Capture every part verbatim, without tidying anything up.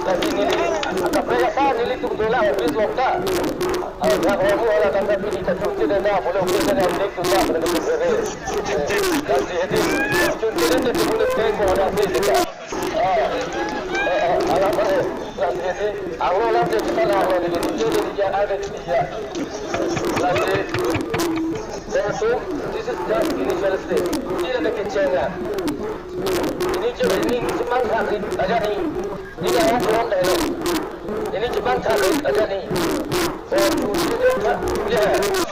Lasi neli, kaprek asa nelitum dolang office lok ta. Ah, dak ramu hala tangka pini ta chunche dana, bole office dana, dek dana, bole office dana. Lasi hedi, chunche dana, bole office dana, dek dana. Ah, eh, eh, alam, eh, lasi hedi, anglo alam de kita lah, anglo de, de, de, de, de, de, de. Lasi, so, so, this is just initial stage. Ini ada kecengah. Ini cuma, ini cuma sakit aja nih. Ini yang turun deh lo. Ini cuma sakit aja nih. Oh, ya,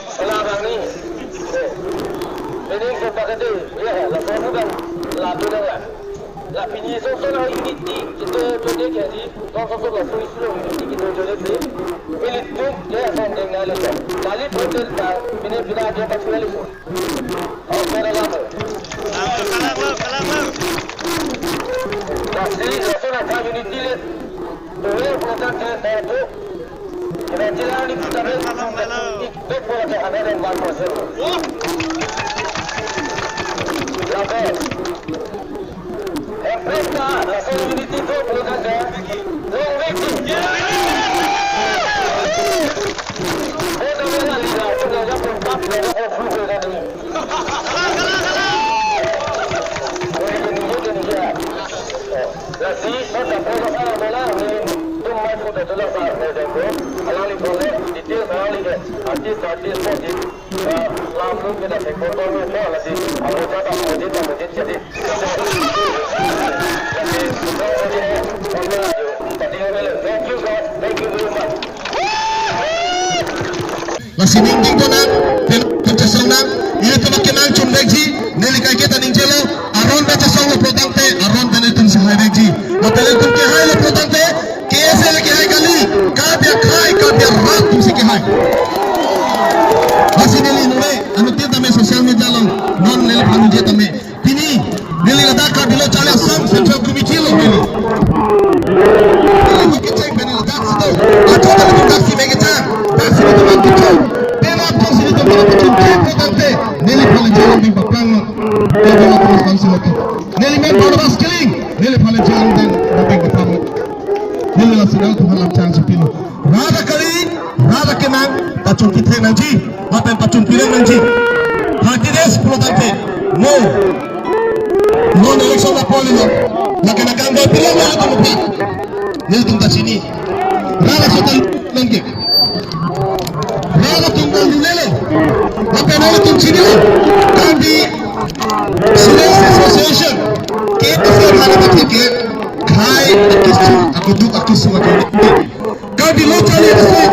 salah orang nih. Eh, ini sepakat deh. Ya, langsung udah, lalu udah lah. La pini so so na unity kito jone ke di, so so so la so isi lo unity kito jone si. Ilitum ke son deng na le so. Kali photel ta, pini pina ke pa chule le so. Aur mera la to. Kalang, kalang, kalang, kalang. Lasi, la so na ta unity le. Dole photel ke ta to. Kita jalan ni kita ni. Back bola ke ada dan one percent. Lapen. Empresta, laso unity to pulutan de. Long waiting. Boda mela lila, boda ja pun tap, boda ko flu boda ni. Lasi, boda boda sa bola, ni tum mai boda tola sa boda ko. Alangli bola, details alangli ke. Artist, artist, artist. Thank you, God. Thank you very much. Lasi ning ding donang, pen kachesong nang, ilitum akenang chun vekji, neli kaike ta ningjelo, aron ta chesong lo pulotangte, aron ta nelitum si hai vekji. Lapen ilitum kehai lo pulotangte, K S A le kehai kali, Karbi akhai, Karbi arat atum si kehai. Lasi neli nure, anuttin tame social media along, non neli phan ningje tame. Pini, neli ladak Karbi Lo Charli Asong Central Committee along neli. Neli kecheng pen neli dak si do. Ajo tali dak si mekechang, dak si mekechang. Pen ap tong si nelitum pen ap tong si pulotangte, neli phan ningje along ding papang. Neli phan ningje along ding papang. Neli men Barnabas Killing, neli phan ningje along ding papang. Neli lasi nangtum aphan lam chang si pilo. Rat akali, rat akenang, pachun kithek nangji, lapen pachun pireng nangji. Thirty days pulotangte, mo. Non election apor lo, lake nangkang doi pireng nelitum aphan. Nelitum ta chini. Rat aso ta nangke. Rat atum ta lulelo. Lapen nelitum chinilo. Karbi Students Association, K S A aphan abathik ke, khei akesung, akeduk akesung akeduk. Karbi Lo Charli Asong